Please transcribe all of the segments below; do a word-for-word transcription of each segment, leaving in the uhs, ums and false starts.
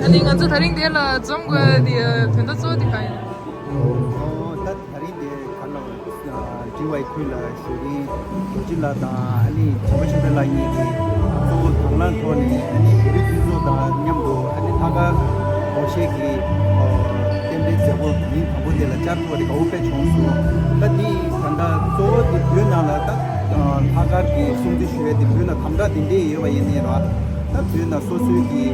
ཨ་ནི་ང་ཚོ་དེ་རིང་འདི་ལ་འཛོམས་དགོས་དེ་དོན་དག་གཙོ་བོ་དེ་གང་ཡིན། ཨོ་ད་དེ་རིང་འདི་ག་ལ། ཌི་ཝའི་ཁུལ་ལ་བཞུགས་རིང་རྡོ་རྗེ་ལགས་དང་ཨ་ནི་བྱམས་པ་ཆོས་འཕེལ་ལགས་གཉིས་ཀྱིས་གཙོ་བོ་དང་བླངས་ཐོག་ནས་ཨ་ནི་བོད་རིགས་མཐུན་ཚོགས་དང་མཉམ་དུ་ཨ་ནི་ལྷག་དཀར་སྒོར་གཞས་ཀྱི་རྟེན་འབྲེལ་མཛད་སྒོ་ཉིན་དང་པོ་དེ་ལ་བཅར་ཐུབ་པ་དེ་དགའ་བོ་དཔེ་བྱུང་སོང་། ད་འདི་ད་ལྟ་གཙོ་བོ་དེ་བོད་ནང་ལ་ད་ལྷག་དཀར་གྱི་སྲུང་བརྩི་ཞུ་ཡས་དེ་བོད་ནང་དམ་དྲག་དེ་འདྲས་ཡོད་པ་ཡིན་ནའི་ར། ད་བོད་ནང་སོ་སོའི་གི་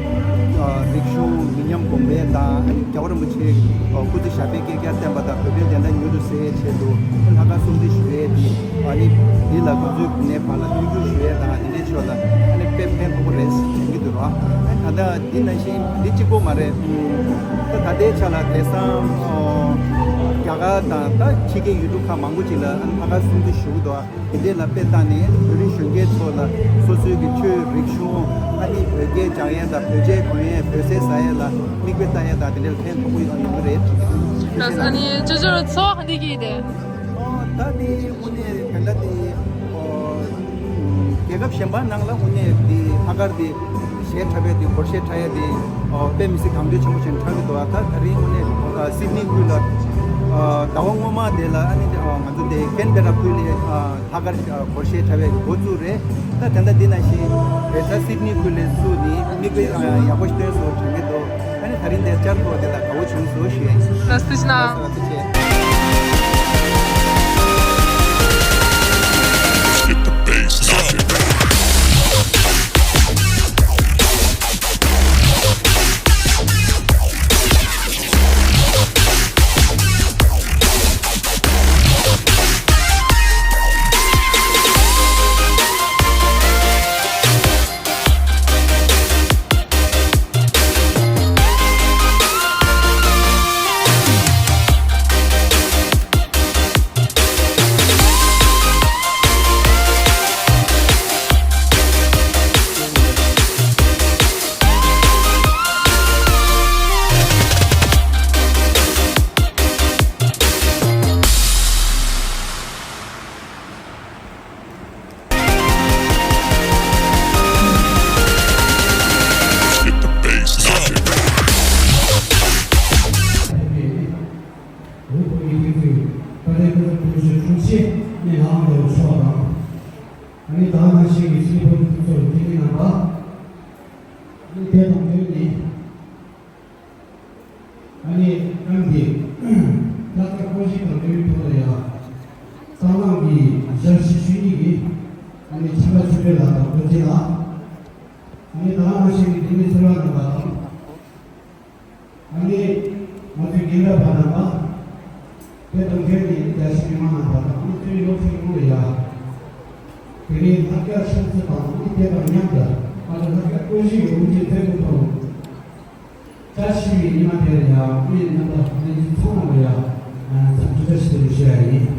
ཨ་རིག་གཞུང་མི་ཉམས་གོང་འཕེལ་དང་ཨ་ནི་རྒྱལ་བ་རིན་པོ་ཆེའི་ཨ་སྐུ་ཚེ་ཞབས་པད་བསྐལ་བརྒྱར་བརྟན་པ་དང་བོད་དོན་བདེན་མཐའ་མྱུར་དུ་གསལ་བའི་ཆེད་དུ་ལྷག་དཀར་སྲུང་བརྩི་ཞུ་ཡས་དེ་ཨ་ནི་འདི་ལ་ང་ཚོའི་གུང་ནས་བར་ལ་མཐུན་འགྱུར་ཞུ་ཡས་དང་དེ་འདྲའི་ཕྱོགས་ལ་ཨ་ནི་དཔེ་ཕན་ཐོགས་པོ་རེད་དྲན་གྱི་འདུག་ར། ཨ་ནི་ད་ལྟ་འདི་ནང་བཞིན་འདི་གཅིག་པོ་མ་རེད། ད་ད་ལྟའི་ཆ་ལ་དེང་སང་ཨ་རྒྱ་གར་དང་ད་ཕྱི་རྒྱལ་ཡུལ་གྲུ་ཁག་མང་པོ་ཅིག་ལ་ཨ་ནི་ལྷག་དཀར་སྲུང་བརྩི་ཞུ་གི་འདུག་ཨ། དེ་འདྲས་ལ་དཔེ་བལྟས་ནས་བོད་རིགས་གཞོན་སྐྱེས་ཚོ་ལ་སོ་སོའི་གི་ཆོས་རིག་གཞུང་ཨ་ནི་བོད་སྐད་སྦྱང་ཡས་དང་བོད་ཆས་གོན་ཡས་བོད་ཟས་ཟ་ཡས་ལ་མིག་དཔེ་ལྟ་ཡས་དང་དེ་འདྲས་ལ་ཕན་ཐོགས་པོ་ཡོང་ཡོང་གི་རེད། ཨ་ནི་ཅོ་ཅོ་ཚོགས་འདི་གི་དེ། ཨོ་ད་ནི་དངོས་གནས་བོད་ལ་དེ་ཨོ་རྒྱལ་ཁབ་གཞན་པ་ནང་ལ་དངོས་གནས་དེ་ལྷག་དཀར་དེ་གཞས་འཁྲབ་ཡས་དེ་སྒོར་གཞས་འཁྲབ་ཡས་དེ་ཨོ་དཔེ་མི་སྲིད་གང་འདོད་ཆེན་པོ་ཞིག་འཁྲབ་ཀྱི་འདུག་ཨ་ད་ད་རིང་དངོས་གནས་ཨ་སིད་ནི་ཁུལ་ལ་ཨ་ཟླ་བ་སྔོན་མ་དེ་ལ་ཨ་ནི་ཨ་ང་ཚོ་དེ་ཀེན་བེ་ར་ཁུལ་ལ་ཨ། ལྷག་དཀར་སྒོར་གཞས་འཁྲབ་པའི་འགོ་བཙུགས་རེད། ད་དེ་འདྲ་འདི་ནང་བཞིན་བོད་ས་སིད་ནི་ཁུལ་ལ་བཙུགས་ནས་མིག་དཔེ་ཡག་པོ་ཞིག་སྟོན་སོང་དྲན་གྱི་འདུག་ཨ་ནི་ད་རིང་འདིར་བཅར་ཐུབ་པ་དེ་ལ་དགའ་བོ་བྱུང་སོང་ཞུ་ཡིན། ལགས་སོ་ཐུགས་རྗེ་གནང་། ལགས་སོ་ཐུགས་རྗེ་ཆེ། ཨ་ནི་ད་ནང་བཞིན་གྱི་སྲིད་བློན་ཁོང་ཚོར་འདི་གི་རྣམ་པ། ཨ་ནི་དེ་དང་དེ་ནི། ཨ་ནི་ཨ་ནི་དེ། ལྷག་དཀར་སྐོར་ཞིག་དང་འབྲེལ་བའི་ཐོག་ལ་ཡང་། གཙང་ནང་གི་ཞབས་ཕྱི་ཞུ་ཡིག་གི། ཨ་ནི་ཆབ་པ་ཆུ་པའི་ལགས་དང་རྡོ་རྗེ་ལགས། ཨ་ནི་ད་ནང་བཞིན་གྱི་འདི་ནི་ཚོར་བ་རྣམ་པ་དང་། ཨ་ནི་ང་ཚོའི་རྒན་རབས་པ་རྣམ་པ། དེ་དང་འབྲེལ་ནས་རྒྱ་ཆེ་མི་མང་རྣམ་པ་དང་ཨ་ནི་ཚུར་ཡོང་ཚུར་ཡོང་ལ་ཡ། དེ་རིང་ལྷག་དཀར་ཆུ་ཚོད་དང་ཨ་ནི་དེ་དང་མཉམ་དུ་ང་ཚོ་ལྷག་དཀར་སྐོར་ཞིག་ཡོང་རྒྱུ་དེ་ཚོ་དང་། བཀྲ་ཤིས་པའི་ཉི་མ་དེར་ཡང་མི་རྣམ་པ་ལྷན་རྒྱས་ཚང་མ་ལ་ཡང་འཚམས་འདྲི་བཀྲ་ཤིས་བདེ་ལེགས་ཞུ་ཡ་ཡིན།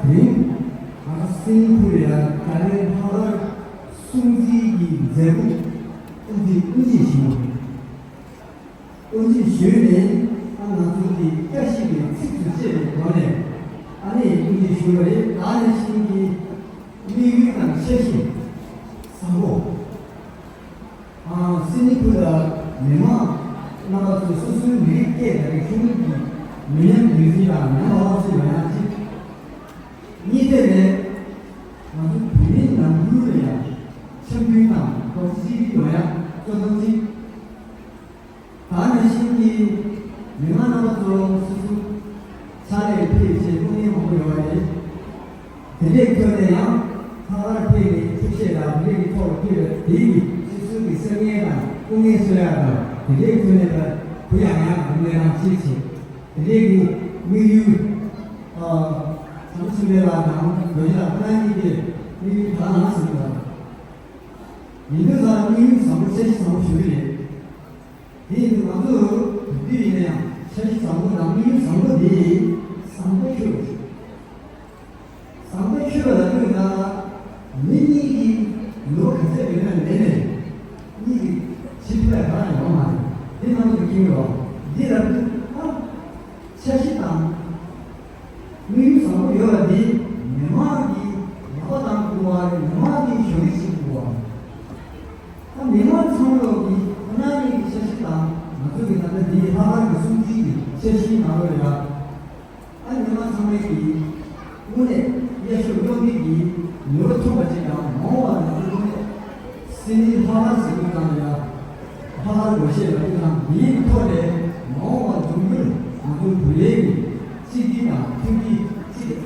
དེ་རིང་ང་ཚོ་སིང་ཕུར་ཡ་ད་ལན་ལྷག་པར་སྲུང་བརྩི་གི་མཛད་སྒོ་དབུ་འབྱེད་དབུ་འབྱེད་ཞུས་པ་རེད། དབུ་འབྱེད་ཞུས་ནས་ཨ་ང་ཚོ་གི་བཀྲ་ཤིས་པའི་ཚིགས་སུ་བཅད་པའི་སྒོ་ནས་ཨ་ནི་དབུ་འབྱེད་ཞུས་པ་རེད། ད་ནང་བཞིན་གྱི་དམིགས་ཡུལ་དང་འཆར་གཞི་བཟང་པོ། ཨ་སིང་ཕུར་ལ་མི་མང་རྣམ་པ་ཚོ་སོ་སོའི་མི་རིགས་སྐད་དང་རིག་གཞུང་གི་མི་ཉམས་རྒྱུན་འཛིན་དང་ཉམས་པ་སྤར་ཆ་ཡོང་ཡག་གཅིག་གཉིས་ཐད་ནས་ང་ཚོ་བོད་མིའི་ནང་ཁུལ་ལ་ཡང་འཆམ་མཐུན་དང་རྡོག་རྩ་གཅིག་སྒྲིལ་ཡོང་ཡག་གཙོ་དོན་གཅིག་ད་ནང་བཞིན་གྱི་མི་མང་རྣམ་པ་ཚོ་སོ་སོ་ཕྱག་ལས་ཕེབས་བྱས་སྐུ་ངལ་མང་པོ་ཡོད་པ་རེད། དེ་འདྲའི་ཁྱོན་ནས་ཡང་ལྷག་པར་ཕེབས་ནས་ཐུགས་བཞེད་དང་དེ་འདྲའི་ཐོག་ཕེབས་པའི་དེའི་སོ་སོའི་གི་སེམས་ངལ་དང་སྐུ་ངལ་གསོ་ཡག་དང་དེ་འདྲའི་ཁྱོན་ནས་ད་གུ་ཡངས་ཡངས་གུ་ངལ་རང་ཅིག་བྱེད། དེ་འདྲའི་གི་དམིགས་ཡུལ་ཨ་བྱང་ཆུབ་ལས་ལགས་དང་རྡོ་རྗེ་ལགས་ཁོ་རང་གཉིས་ཀྱིས་དམིགས་ཡུལ་དག་ནང་ཟིན་པ་ཡིན་དུས་ཙང་དམིགས་ཡུལ་བཟང་པོ་འཆར་གཞི་བཟང་པོ་ཞུ་གི་རེད། དེ་ཡིན་དུས་ང་ཚོ་དུས་ཡིན་ན་ཡང་འཆར་གཞི་བཟང་པོ་དང་དམིགས་ཡུལ་བཟང་པོ་དེ་བཟང་པོ་ཁྱོད་རེད། བཟང་པོ་ཁྱོད་ལ་ལྟོས་ན་མི་གཉིས་ཀྱི་ལོ་ག་ཚད་ཡོད་ན་ལས་ནས་གཉིས་ཀྱི་ཕྱི་ཕྱི་ལ་གང་ཡང་ཡོང་མ་རེད། དེ་ནང་དུ་ཁྱིམ་ཡོད་འདི་ལ་ལྟོས་ཨ། འཆར་གཞི་དང་། དམིགས་ཡུལ་བཟང་པོ་ཡོད་པ་འདི་མི་མང་གིས་ལག་པ་བཏང་དགོས་པ་རེད། མི་མང་གིས་གཞོགས་འདེགས་བྱེད་དགོས་པ། ད་མི་མང་ཚང་མ་ལོག་གིས་ཁོ་རང་གཉིས་ཀྱི་འཆར་གཞི་དང་ང་ཚོ་གི་ད་ལྟ་འདིའི་ལྷག་དཀར་གྱི་སྲུང་བརྩི་གི་འཆར་གཞིའི་ནང་ལོགས་ལ་ཡ། ཨ་ནི་མི་མང་ཚང་མས་ཀྱིས་དངོས་གནས་དབྱར་ཆོས་སློབ་གཉེར་གྱི་ནུས་པ་ཐོན་པ་ཅིག་དང་མ་འོངས་པར་ང་ཚོ་དངོས་གནས་སེམས་ནི་ལྷག་པར་ཟེར་དུས་ཙམ་ལ་ཡ། ལྷག་པར་དགོས་ཤེས་ལ་དུས་ཙམ་འདིའི་ཐོག་ནས་མ་འོངས་པར་འབྱུང་འགྱུར་ང་ཚོའི་བོད་ཡིག་གི་གཅིག་སྒྲིལ་དང་མཐུན་སྒྲིལ་གཅིག་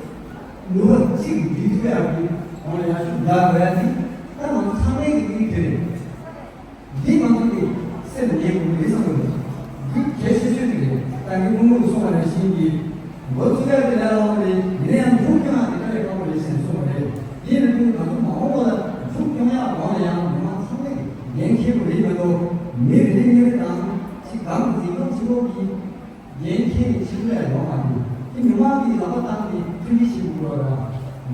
ནུས་པ་གཅིག་སྒྲིལ་ཐུབ་ཡག་གི་ཐོག་ནས་ཡར་ཞུ་བདག་དགོས་ཡ་དེ་ད་ང་ཚོ་ཚང་མའི་གི་དམིགས་ཡུལ་དེ་རེད། འདི་ང་ཚོ་གི་སེམས་ནས་ཉན་དགོས་ཀྱི་རེད་བསམ་གྱི་འདུག་འདི་གལ་ཆེ་ཤོས་ཅིག་རེད། ད་ངས་སྔོན་མ་གསུངས་པ་ནང་བཞིན་གྱི་མགོ་བཙུགས་ཡག་དེ་ལས་སླ་པོ་རེད། ཡིན་ན་ཡང་མཇུག་སྐྱོང་ཡག་དེ་དཔེ་ཁག་པོ་རེད་ཟེར་ནས་གསུངས་པ་རེད། དེ་ཡིན་དུས་ང་ཚོ་མ་འོངས་པ་ལ་མཇུག་སྐྱོང་ཡག་སྒང་ལ་ཡང་མི་མང་ཚང་མས་འགན་འཁྱེར་དགོས་རེད་མ་གཏོགས་མི་རེ་རེ་ངེས་རེ་དང་ཅིག་སྒང་འཛིན་སྐྱོང་ཆེན་པོ་གི་འགན་འཁྱེར་ནས་ཕྱི་ལ་ཡོང་མ་ཐུབ། དེ་མི་མང་གིས་ལག་པ་བཏང་སྟེ་མཐུན་སྒྲིལ་བྱེད་དགོས་པ་རེད།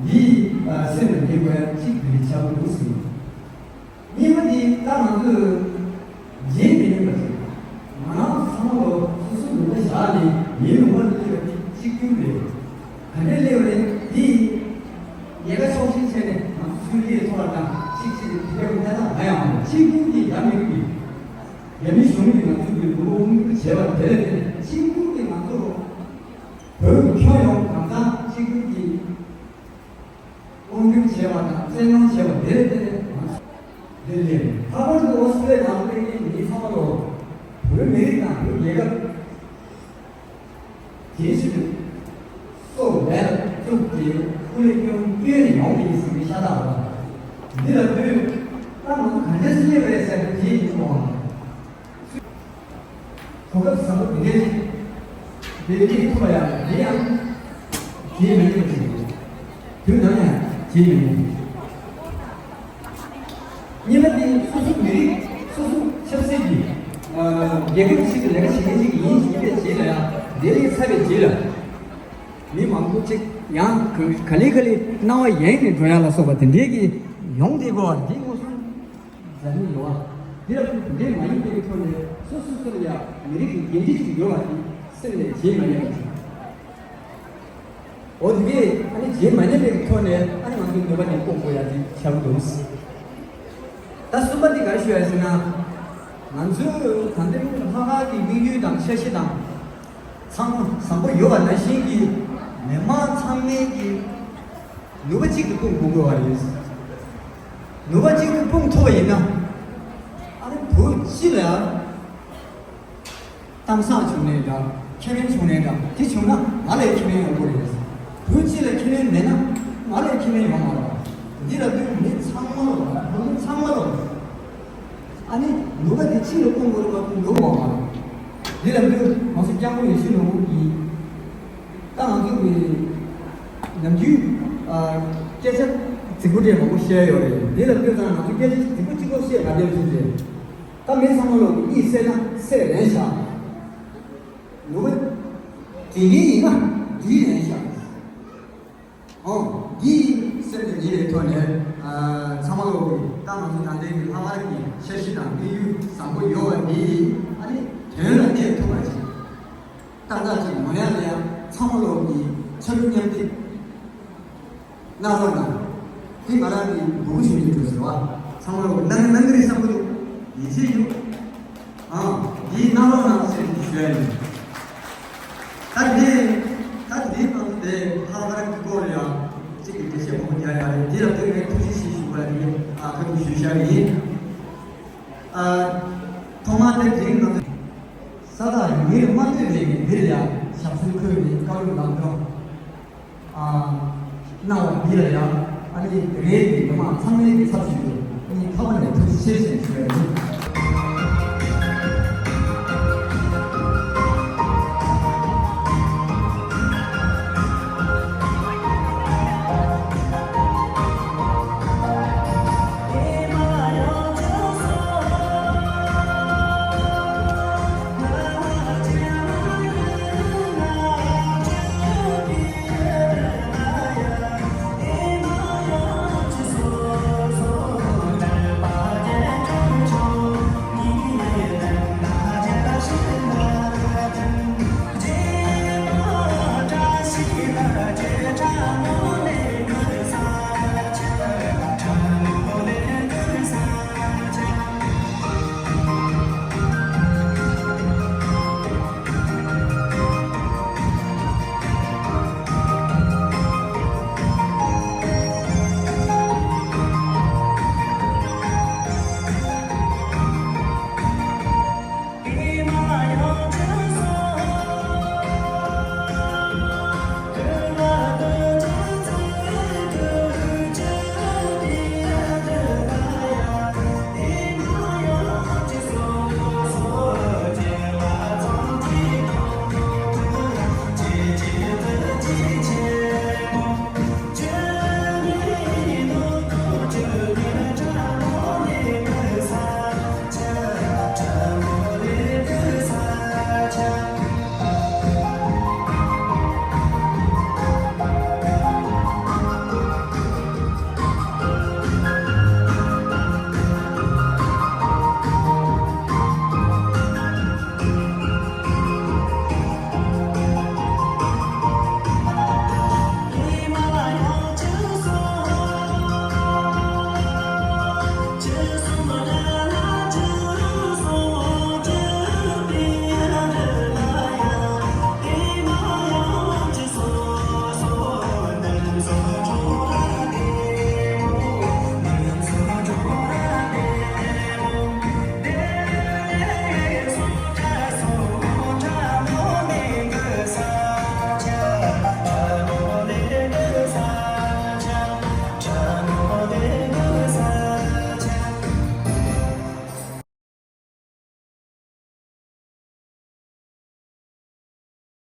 འདི་སེམས་ལ་འགན་དགོས་ཡག་ཅིག་དེ་ཆགས་འདུག་ཟེར། གཉིས་པ་དེ་ད་ང་ཚོས་རྗེས་མི་ལེན་པ་ཞིག་ང་རང་ཚོ་ཚང་མ་ལོ་སོ་སོ་ལུང་པ་བཞག་ནས་མིའི་ལུང་པ་ལ་སླེབས་པ་དེ་གཅིག་གྱུར་རེད། ག་འདྲས་སླེབས་པ་རེད་དེ། ཉེན་ཁ་ཕྱོགས་ཤིག་བྱས་ནས་ང་ཚོ་ཚུར་སླེབས་ཐུབ་པ་དང་གཅིག་གཅིག་དེ་འདྲ་མཐའ་དག་ང་ཡང་མ་གཅིག་གྱུར་གྱི་རྒྱ་མི་རིགས་ཀྱི་རྒྱ་མི་གཞུང་གིས་ང་ཚོ་གི་ལུང་པ་དབང་བསྒྱུར་བྱས་པ་དེ་ལས་དེ་གཅིག་གྱུར་གྱི་ང་ཚོ་བོད་ཀྱི་ཁྱོན་ཡོངས་གང་ཟག་གཅིག་གྱུར་གྱི། དབང་སྒྱུར་བྱས་པ་དང་བཙན་གནོན་བྱས་པ་དེ་རེད་དེ་རེད། དེ་ལས་ལྷག་པར་དུ་ཨོ་སི་ཀྲི་ལི་ཡ་ནང་སླེབས་མཁན་མི་ཚང་མ་ལོ་བོད་མི་རིགས་དང་བོད་རྒྱལ་ཁབ་དེའི་ཕྱིར་དུ་སྲོག་ལས་ལ་བཙུགས་ཏེ་སྐུ་ལས་སྐྱོན་བསྐྱོན་ནས་ཡོང་མཁན་ཟེར་མཁན་ཤ་སྟག་རེད། འདི་ལ་ལྟོས་ད་ང་ཚོ་ག་འདྲ་སེ་སླེབས་པ་རེད་ཟེར་ན་དེ་ཡིན་ནོ། གོ་སྐབས་བཟང་པོ་འདི་འདྲ་ཞིག་འདི་འདི་ཐུབ་པ་ཡང་འདི་ཡང་བྱེད་མི་ཉན་པ་ཞིག་རེད། དུས་ནམ་ཡང་བྱེད་མི་ཉན། གཉིས་པ་དེ་སོ་སོ་མི་རིགས་སོ་སོ་ཆབ་སྲིད་ཀྱི་རྒྱལ་ཁབ་ཞིག་གི་ལས་ཀ་བྱེད་མཁན་ཞིག་ཡིན་ཞེས་པའི་རྗེས་ལ་ཡང་འདི་ལས་ཚར་བའི་རྗེས་ལ་མི་མང་པོ་ཅིག་ཡང་ག་ལེ་ག་ལེ་སྣང་བ་ཡེངས་ནས་འགྲོ་ཡ་ལ་སོགས་པ་དེ་འདྲའི་གི་ཡོང་བསྡད་དགོས་པ་འདི་མངོན་སུམ། འཛམ་གླིང་ཡོད་པ། འདི་ལ་ཁུངས་འདི་མ་ཡིན་པའི་ཐོག་ནས་སོ་སོ་སོ་ལ་ཡང་མི་རིགས་ཀྱི་འགན་འཁྲི་ཞིག་ཡོད་པ་དེ་སེམས་ནས་བརྗེད་མ་ཉན་པ་བྱུང་། འོ་དེ་གས་ཨ་ནི་བརྗེད་མ་ཉན་པའི་ཐོག་ནས་ཨ་ནི་ང་ཚོའི་ནུས་པ་དེ་སྤུངས་དགོས་ཡ་དེ་ཆགས་འདུག་ད་གསུམ་པ་དེ་ག་རེ་ཞུ་ཡ་ཟེར་ན། ང་ཚོས་ད་ལྟའི་ལྷག་དཀར་གྱི་དམིགས་ཡུལ་དང་འཆར་གཞི་དང་། ཚང་མ་བཟང་པོ་ཡོད་པ་ནང་བཞིན་གྱི་མི་མང་ཚང་མའི་གི་ནུས་པ་གཅིག་ཏུ་སྤུངས་དགོས་པ་རེད། ནུས་པ་གཅིག་ཏུ་སྤུངས་ཐུབ་པ་ཡིན་ན། ཨ་ནི་བོད་སྤྱི་ལ་གཏམ་བཟང་བྱུང་ནའི་འདྲ། ཁེ་ཕན་བྱུང་ནའི་འདྲ། དེ་བྱུང་ན་ང་ལས་ཁེ་ཕན་ཡོང་གི་རེད། བོད་སྤྱི་ལ་ཁེ་ཕན་མེད་ན་ང་ལས་ཁེ་ཕན་ཡོང་མ་རེད། འདི་ལ་ལྟོས་མི་ཚང་མ་ལ་བོད་མི་ཚང་མ་ལ། ཨ་ནི་ནུས་པ་དེ་ཕྱི་ལ་སྤུངས་དགོས་རེད་མ་གཏོགས་ནུབ་འོང་མ་རེད། འདི་ལ་ལྟོས་ང་ཚོ་སྐྱབས་མགོན་ཡེ་ཤེས་ནོར་བུ་གིས་ད་ང་ཚོ་གི་ནམ་རྒྱུན་ཨ་སྐད་ཆ་རྫིག་པོ་འདྲ་མང་པོ་བཤད་ཡོད་རེད། འདི་ལ་ལྟོས་ཙང་ང་ཚོ་སྐད་ཆ་རྫིག་པོ་གཅིག་པོ་བཤད་ག་འདྲ་ཞིག་རེད། ད་མི་ཚང་མ་ལོ་གཉིད་སད་ན་སད་རན་ཤག་ནུབ་འདི་གི་ཡིན་ན་འདི་རན་ཤག་ཨོ། ནས་ཚང་མ་ལོག་གི་ད་ང་ཚོ་ད་ལྟའི་གི་ལྷག་པར་གྱི་འཆར་གཞི་དང་དམིགས་ཡུལ་བཟང་པོ་ཡོད་པ་འདི་ཨ་ནི་དོན་ལ་གནས་ཐུབ་པ་ཅིག་ཏག་ཏག་ཅིག་ནོར་ཡ་ལ་ཡ་ཚང་མ་ལོག་གི་ཆ་ལུགས་མཉམ་སྟེ་གནང་རོགས་གནང་། དེ་ང་རང་གི་འབོད་སྐུལ་ཞུ་རྒྱུ་འདུག་ཟེར་བ། ཚང་མ་ལོག་གི་གནང་གནང་གི་རེད་བསམ་གི་འདུག་ཡིད་ཆེས་ཡོད། ཨང་། འདི་གནང་རོགས་གནང་ཟེར་ཞུ་ཡ་ཡིན། ད་འདི་ད་འདི་ནང་དེ་ལྷག་པར་གྱི་སྐོར་ལ་ཡང་གཅིག་གི་འགྲེལ་བཤད་མང་པོ་རྒྱག་ཡ་རེད། འདི་ལ་དཔེ་མེད་ཐུགས་རྗེ་ཆེ་ཞུ་བ་རེད། ཨ་ཁ་ཐུག་ཞུ་བཞག་གི་ཡིན། ཨ་ཐོག་མར་དེ་འདི་ནང་ས་ཐག་ཉེར་མ་གཏོགས་པའི་འདིར་ཡང་ཞབས་སོར་འཁོད་ནས་བཀའ་སློབ་ལམ་སྟོན་ཨ་གནང་བ་འདི་ལ་ཡང་ཨ་ནི་དེ་གའི་མི་མང་ཚང་མའི་གི་ཚབ་ཞུས་ཏེ་ཨ་ནི་ཐོག་མ་ནས་ཐུགས་རྗེ་ཆེ་ཞེས་ཞུ་བ་ཡིན།